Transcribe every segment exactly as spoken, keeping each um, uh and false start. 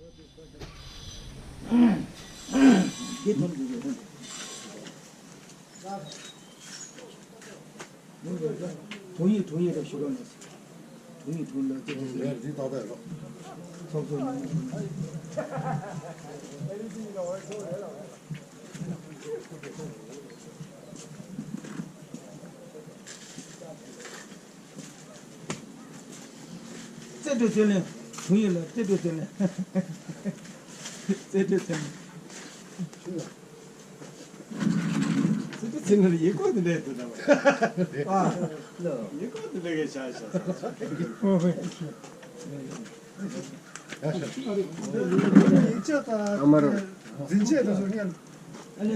དེ་ཐོན་དགོས་ཀྱི་རེད། དྲུང་ཡིག་དྲུང་ཡིག་ལ་ཞུ་རོགས་གནང་། དྲུང་ཡིག་དྲུང་ལ་ཅི་ཞིག་རེད། འདི་ཏག་ཏག་རེད། ཚོགས་གཙོ་ནང་། རྩེ་སྤྲུལ་བརྩོན་ལེན། དྲུང་ཡིག་ལ་རྩེ་སྤྲུལ་བརྩོན་ལེན། རྩེ་སྤྲུལ་བརྩོན་ལེན། རྩེ་སྤྲུལ་བརྩོན་ལེན་ཡིག་སྐོགས་འདི་འདྲ་འདུག་ད། ཨ། ཡིག་སྐོགས་འདི་འདྲ་གི་བཞག་བཞག་ས། ཡིག་ཆ་དང་འཛིན་ཆས་དང་སོགས་ཡང་། ཨ་ནི་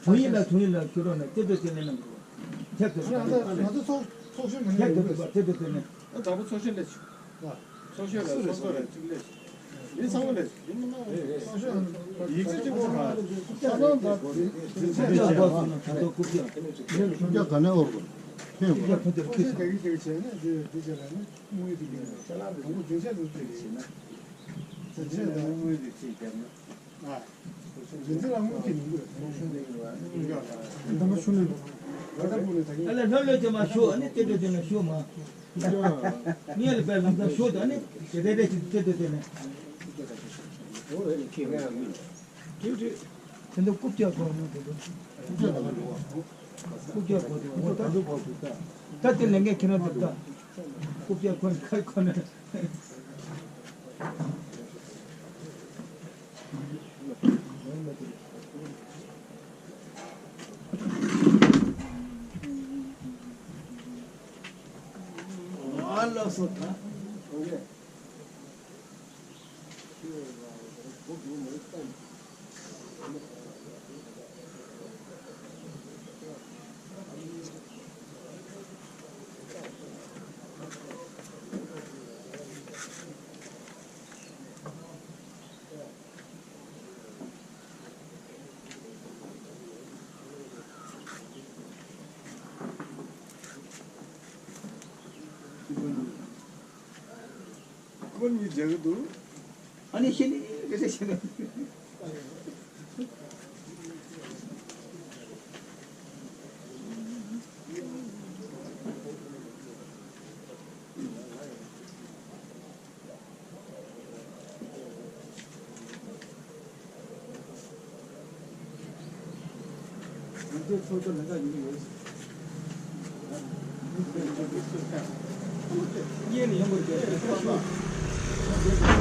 དྲུང་ཡིག་ལ་དྲུང་ཡིག་ལ་ཞུ་རོགས་གནང་། རྩེ་སྤྲུལ་བརྩོན་ལེན་གནང་དགོས། ཁྱབ་ཐུབ་པ། ང་ཚོ་ཚོགས་ཚོགས་གཞོན་མི་ཁྱབ་ཐུབ་པ། རྩེ་སྤྲུལ་བརྩོན་ལེན། ཨ། དང་པོ་ཚོགས་གཞོན་སླེབས་བྱུང་། ཚོགས་གཞོན་ལ་ཚོགས་གཙོ་ལ་གཅིག་སླེབས་བྱུང་། མི་ཚང་མ་སླེབས་བྱུང་། མི་མང་། ཚོགས་གཞོན། ཡིག་ཆ་གཅིག་པོ་ག་ཚོགས་གཞོན་ད་ག་ནས་འོར་གོ། ཁྱོད་ཚོགས་གཞོན་ག་གི་དེ་གི་བྱས་ནས་དེ་དེ་བྱས་ལ་ནི་དངུལ་དེ་གི་དང་པོ་འཛིན་ཆས་དེ་བྱས་ནས། འཛིན་ཆས་དང་དངུལ་དེ་བྱས་བརྒྱབ་ན། ཨ། རྒྱུ་མཚན་ལ་དངུལ་གྱི་མི་དགོས། ཚོགས་གཞོན་ལས་ཡོད་པ། འདི་མ་ཤུ་ནས་འགྲོ། ད་ལྟ་ཕུག་ནས་ད་གིན། ཨ་ལས་ལྷོད་ལྷོད་ཅིག་མར་ཞུགས། ཨ་ནི་རྩེ་སྤྲུལ་བརྩོན་ལེན་ཞུགས་མ། ངས་ལ་པའི་ལམ་སང་ཞུགས་དང་། ཨ་ནི་དེ་རེ་རེ་ཞིག་རྩེ་སྤྲུལ་བརྩོན་ལེན། དེ་འདྲ་རྐུབ་བཀྱག་གོ་མོ་དེ་འདྲ། རྐུབ་བཀྱག་གོ་དེ་འོ་ད། ད་དེ་ལས་འགན་ཁྱེད་རང་ཚོ་ད། རྐུབ་བཀྱག་གོ་ནས་ཁ་གོ་ནས། ཁོ་གཉིས་མཇལ་གི་འདུག་ཨ་ནི་ཤི་ནི་རེ་རེ་བྱས་ནས། ང་ཚོའི་ཚོགས་གཙོ་ལྷན་ཁག་ཉུང་ཉུང་ཡོད། གཉིས་ནས་ཡོང་དགོས་རེད།